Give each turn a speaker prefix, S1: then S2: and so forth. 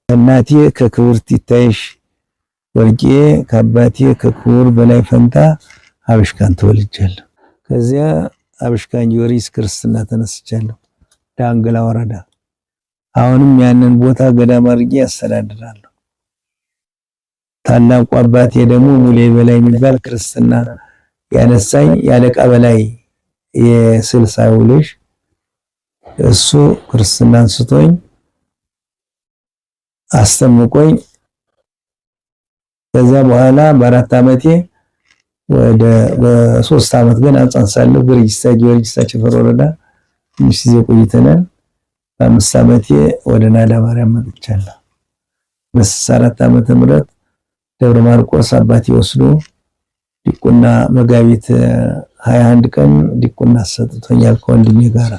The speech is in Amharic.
S1: ከእናቴ ከክብርት ይታይሽ ወርቄ ከአባቴ ከክቡር በላይ ፈንታ አብሽካን ተወልጃለሁ። ከዚያ አብሽካን ጊዮርጊስ ክርስትና ተነስቻለሁ፣ ዳንግላ ወረዳ። አሁንም ያንን ቦታ ገዳም አድርጌ ያስተዳድራለሁ። ታላቁ አባቴ ደግሞ ሙሌ በላይ የሚባል ክርስትና ያነሳኝ ያለቃ በላይ የስልሳው ልጅ እሱ ክርስትና አንስቶኝ አስተምቆኝ ከዚያ በኋላ በ4 ዓመቴ ወደ በ3 ዓመት ገና ሕፃን ሳለሁ ጊዮርጊስ ጊዮርጊስ ቸፈር ወረዳ ትንሽ ጊዜ ቆይተናል። በ5 ዓመቴ ወደ ናዳ ማርያም መጥቻለሁ። በ64 ዓመተ ምህረት ደብረ ማርቆስ አባቴ ወስዶ ዲቁና መጋቢት 21 ቀን ዲቁና ሰጥቶኛል ከወንድሜ ጋራ።